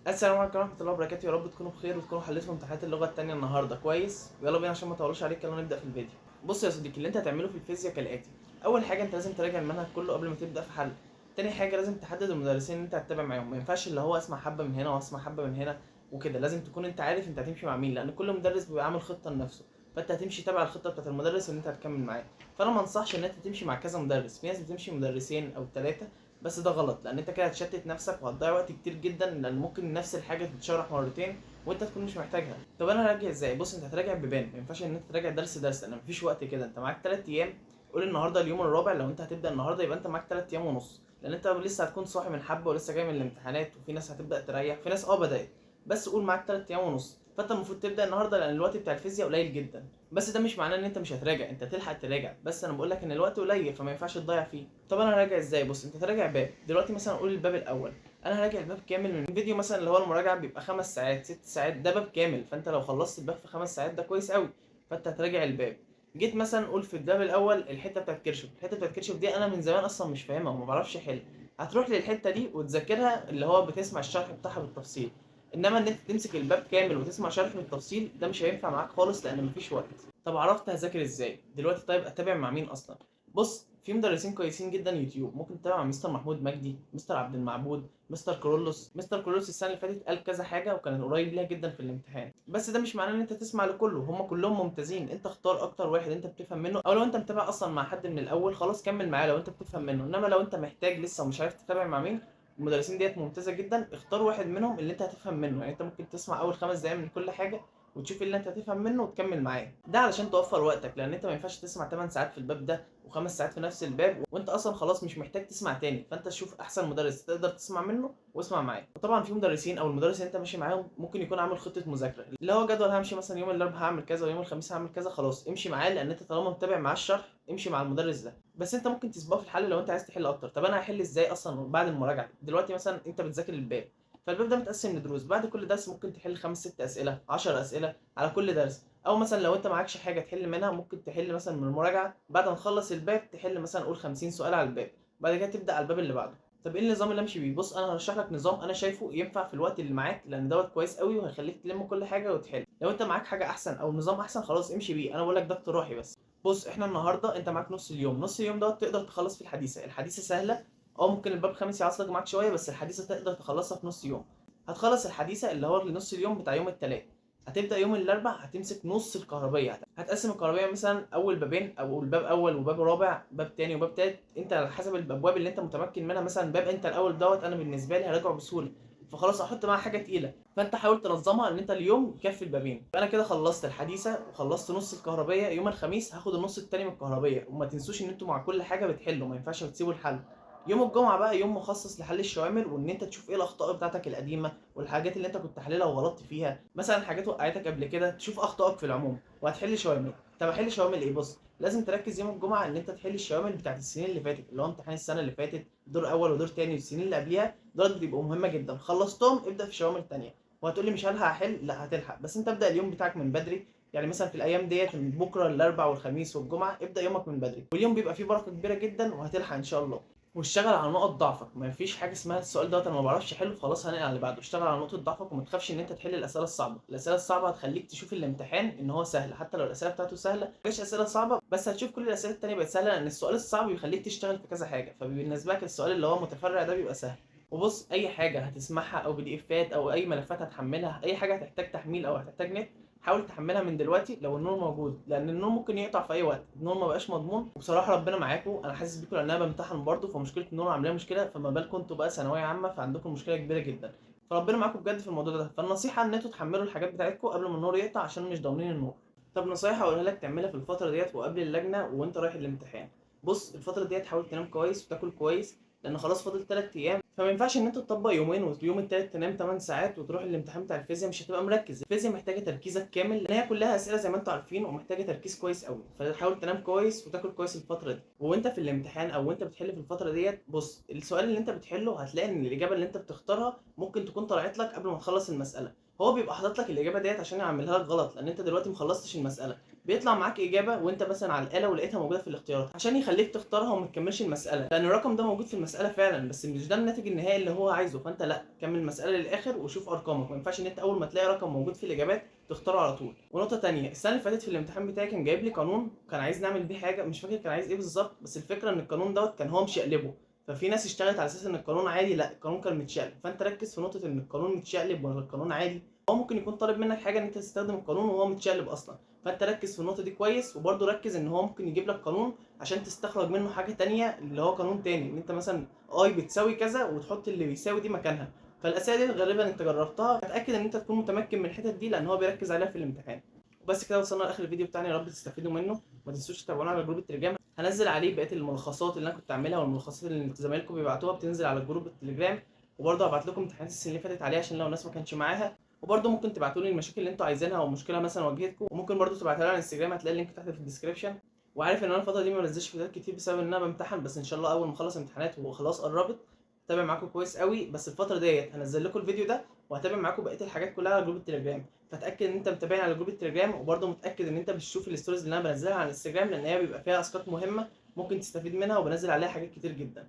السلام عليكم ورحمة الله وبركاته. يا رب تكونوا بخير وتكونوا حليتوا امتحانات اللغة التانية النهاردة كويس. يلا بينا عشان ما اطولش عليك، يلا نبدأ في الفيديو. بص يا صديقي، اللي انت هتعمله في الفيزياء كالآتي: أول حاجة انت لازم تراجع المنهج كله قبل ما تبدأ في حل. تاني حاجة لازم تحدد المدرسين اللي انت هتتابع معاهم، ما ينفعش اللي هو اسمع حبة من هنا واسمع حبة من هنا وكده، لازم تكون انت عارف انت هتمشي مع مين، لأن كل مدرس بيبقى عامل خطة لنفسه، فانت هتمشي تبع الخطة بتاعت المدرس اللي انت هتكمل معاه. فانا ما انصحش ان انت تمشي مع كذا مدرس، في ناس بتمشي مدرسين او 3، بس ده غلط لان انت كده هتشتت نفسك وهتضيع وقت كتير جدا، لان ممكن نفس الحاجة تتشرح مرتين وانت تكون مش محتاجها. طب انا هراجع ازاي؟ بص، انت هتراجع ببان، ما ينفعش ان انت تراجع درس درس لان مفيش وقت كده. انت معاك 3 ايام، قول النهارده اليوم الرابع، لو انت هتبدا النهارده يبقى انت معاك 3 ايام ونص، لان انت لسه هتكون صاحي من حبه ولسه جاي من الامتحانات، وفي ناس هتبدا تريح، في ناس بدات، بس قول معاك 3 ايام ونص. فانت المفروض تبدا النهارده لان الوقت بتاع الفيزياء قليل جدا. بس ده مش معناه ان انت مش هتراجع، انت تلحق تراجع، بس انا بقول لك ان الوقت قليل فما ينفعش تضيع فيه. طب انا هراجع ازاي؟ بص، انت تراجع باب دلوقتي، مثلا قول الباب الاول، انا هراجع الباب كامل من فيديو مثلا اللي هو المراجعة بيبقى 5 ساعات 6 ساعات، ده باب كامل، فانت لو خلصت الباب في 5 ساعات ده كويس قوي، فانت هتراجع الباب. جيت مثلا قول في الباب الاول الحتة بتاعت كيرشوف، الحتة بتاعت كيرشوف دي انا من زمان اصلا مش فاهمها وما بعرفش احل، هتروح للحتة دي وتذاكرها اللي هو بتسمع الشرح بتاعها بالتفصيل. انما ان انت تمسك الباب كامل وتسمع شرح بالتفصيل ده مش هينفع معاك خالص لان مفيش وقت. طب عرفت هذاكر ازاي دلوقتي؟ طيب اتابع مع مين اصلا؟ بص، في مدرسين كويسين جدا يوتيوب، ممكن تتابع مع مستر محمود مجدي، مستر عبد المعبود، مستر كرولوس. مستر كرولوس السنة اللي فاتت قال كذا حاجة وكان قريب ليها جدا في الامتحان، بس ده مش معناه ان انت تسمع لكله، هم كلهم ممتازين، انت اختار اكتر واحد انت بتفهم منه، او لو انت متابع اصلا مع حد من الاول خلاص كمل معاه لو انت بتفهم منه. انما لو انت محتاج لسه ومش عارف تتابع مع مين، المدرسين ديت ممتازة جدا، اختار واحد منهم اللي انت هتفهم منه. يعني انت ممكن تسمع اول 5 دقايق من كل حاجة وتشوف اللي انت هتفهم منه وتكمل معاه، ده علشان توفر وقتك، لان انت ما ينفعش تسمع 8 ساعات في الباب ده و5 ساعات في نفس الباب وانت اصلا خلاص مش محتاج تسمع تاني. فانت شوف احسن مدرس تقدر تسمع منه واسمع معاه. وطبعا في مدرسين او المدرس اللي انت ماشي معاهم ممكن يكون عامل خطه مذاكرة، اللي هو جدول همشي مثلا يوم الاربعاء هعمل كذا ويوم الخميس هعمل كذا، خلاص امشي معاه، لان انت طالما متابع معاه الشرح امشي مع المدرس ده. بس انت ممكن تسبقه في الحل لو انت عايز تحل اكتر. طب انا هحل ازاي اصلا بعد المراجعة؟ دلوقتي مثلا انت بتذاكر الباب، فالباب ده متقسم لدروس، بعد كل درس ممكن تحل 5 6 اسئلة 10 اسئلة على كل درس، او مثلا لو انت معكش حاجة تحل منها ممكن تحل مثلا من المراجعة بعد ما تخلص الباب تحل مثلا قول 50 سؤال على الباب، بعد كده تبدا على الباب اللي بعده. طب ايه النظام اللي امشي بيه؟ بص، انا هرشح لك نظام انا شايفه ينفع في الوقت اللي معاك، لان دوت كويس قوي وهيخليك تلم كل حاجة وتحل. لو انت معاك حاجة احسن او نظام احسن خلاص امشي بيه، انا بقول لك ده اقتراحي بس. بص، احنا النهارده انت معاك نص اليوم، نص اليوم دوت تقدر تخلص فيه الحديثة، الحديثة سهلة، ممكن الباب خامس يعصلك معاك شوية، بس الحديثة تقدر تخلصها في نص يوم. هتخلص الحديثة اللي هو نص اليوم بتاع يوم الثلاث، هتبدا يوم الاربع هتمسك نص الكهربيه، هتقسم الكهربيه مثلا اول بابين او الباب اول وباب رابع، باب تاني وباب تالت، انت على حسب الابواب اللي انت متمكن منها. مثلا باب انت الاول دوت انا بالنسبة لي هراجعه بسهولة، فخلاص احط معاه حاجة تقيلة، فانت حاول تنظمها ان انت اليوم يكفي البابين. فانا كده خلصت الحديثة وخلصت نص الكهربيه، يوم الخميس هاخد النص التاني من الكهربيه. وما تنسوش ان انتوا مع كل حاجة بتحلوا، ما ينفعش تسيبوا الحل. يوم الجمعة بقى يوم مخصص لحل الشوامل، وان انت تشوف ايه الاخطاء بتاعتك القديمة والحاجات اللي انت كنت حللها وغلطت فيها، مثلا حاجات وقعتك قبل كده، تشوف اخطائك في العموم وهتحل شوامل. طب احل شوامل ايه؟ بص، لازم تركز يوم الجمعة ان انت تحل الشوامل بتاعت السنين اللي فاتت، اللي هو امتحان السنة اللي فاتت دور اول ودور تاني والسنين اللي قبليها، دول بتبقوا مهمة جدا. خلصتهم ابدا في شوامل تانية. وهتقولي مش هلحق احل، لا هتلحق، بس انت ابدا اليوم بتاعك من بدري. يعني مثلا في الايام ديت من بكره الاربع والخميس والجمعة ابدا يومك من بدري، واليوم بيبقى فيه بركة كبيرة جدا وهتلحق ان شاء الله. واشتغل على نقط ضعفك، ما فيش حاجة اسمها السؤال دوت انا ما بعرفش احله خلاص هنقل على اللي بعده. اشتغل على نقطة ضعفك وما تخافش ان انت تحل الاسئلة الصعبة، الاسئلة الصعبة هتخليك تشوف الامتحان ان هو سهل، حتى لو الاسئلة بتاعته سهلة، مفيش اسئلة صعبة، بس هتشوف كل الاسئلة التانية بقت سهلة، لان السؤال الصعب بيخليك تشتغل في كذا حاجة، فبالنسبه لك السؤال اللي هو متفرع ده بيبقى سهل. وبص، اي حاجة هتسمعها او PDF ات او اي ملفات هتحملها، اي حاجة هتحتاج تحميل او هتحتاج نت، حاول تحملها من دلوقتي لو النور موجود، لان النور ممكن يقطع في اي وقت، النور ما بقاش مضمون. وبصراحة ربنا معاكم، انا حاسس بيكم لان انا بمتحن برضه، فمشكله النور عامله مشكلة، فما بالكم انتوا بقى ثانوية عامة فعندكم مشكلة كبيرة جدا، فربنا معاكم بجد في الموضوع ده. فالنصيحه ان انتوا تحملوا الحاجات بتاعتكم قبل ما النور يقطع عشان مش ضامنين النور. طب نصايح اقولها لك تعملها في الفترة ديت وقبل اللجنة وانت رايح الامتحان. بص، الفترة ديت حاول تنام كويس وتاكل كويس، لان خلاص فاضل 3 ايام، فما ينفعش ان انت تطبق يومين واليوم التالت تنام 8 ساعات وتروح الامتحان بتاع الفيزياء، مش هتبقى مركز. الفيزياء محتاجه تركيزك كامل، لان هي كلها اسئلة زي ما انتم عارفين ومحتاجة تركيز كويس قوي، فحاول تنام كويس وتاكل كويس الفترة دي. وانت في الامتحان او وانت بتحل في الفترة ديت، بص، السؤال اللي انت بتحله هتلاقي ان الاجابة اللي انت بتختارها ممكن تكون طلعت لك قبل ما تخلص المسالة، هو بيبقى حاطط لك الاجابة ديت عشان يعملها لك غلط، لان انت دلوقتي مخلصتش المسالة. بيطلع معاك اجابه وانت مثلا على الاله ولقيتها موجودة في الاختيارات عشان يخليك تختارها وما تكملش المسالة، لان الرقم ده موجود في المسالة فعلا بس مش ده الناتج النهائي اللي هو عايزه. فانت لا، كمل المسالة للاخر وشوف ارقامك، ما ينفعش ان انت اول ما تلاقي رقم موجود في الاجابات تختاره على طول. ونقطة تانية، السنة اللي فاتت في الامتحان بتاعي كان جايب لي قانون كان عايز نعمل بيه حاجة، مش فاكر كان عايز ايه بالظبط، بس الفكرة ان القانون دوت كان هو مشقلبه، ففي ناس اشتغلت على اساس ان القانون عادي، لا القانون كان متشقلب. فانت ركز في نقطة ان القانون متشقلب ولا القانون عادي. هو ممكن يكون طالب منك حاجة ان انت تستخدم القانون وهو متشقلب اصلا، فانت ركز في النقطة دي كويس. وبرده ركز ان هو ممكن يجيب لك قانون عشان تستخرج منه حاجة تانية اللي هو قانون تاني، ان انت مثلا I بتساوي كذا وتحط اللي بيساوي دي مكانها. فالاسئله دي غالبا انت جربتها، اتاكد ان انت تكون متمكن من الحتت دي لان هو بيركز عليها في الامتحان. وبس كده وصلنا لاخر الفيديو بتاعنا، يا رب تستفيدوا منه. ما تنسوش تتابعونا على group التليجرام، هنزل عليه بقية الملخصات اللي انا كنت عاملها والملخصات اللي زمايلكم بيبعتوها بتنزل على group التليجرام. وبرده هبعت لكم امتحانات السنة اللي فاتت عليه عشان لو الناس ما كانش معاها. وبرده ممكن تبعتوا لي المشاكل اللي انتوا عايزينها او مشكلة مثلا واجهتكم، وممكن برده تبعتها لي على الانستجرام، هتلاقي ال link تحت في ال description. وعارف ان انا الفترة دي ما بنزلش فيديوهات كتير بسبب ان انا بمتحن، بس ان شاء الله اول ما اخلص امتحانات وخلاص قربت هتابع معاكم كويس قوي. بس الفترة ديت هنزل لكم الفيديو ده وهتابع معاكم بقية الحاجات كلها على group التليجرام، فاتاكد ان انت متابعني على group التليجرام، وبرده متاكد ان انت بتشوف ال stories اللي انا بنزلها على الانستجرام لان هي بيبقى فيها اسقاط مهمة ممكن تستفيد منها وبنزل عليها حاجات كتير جدا.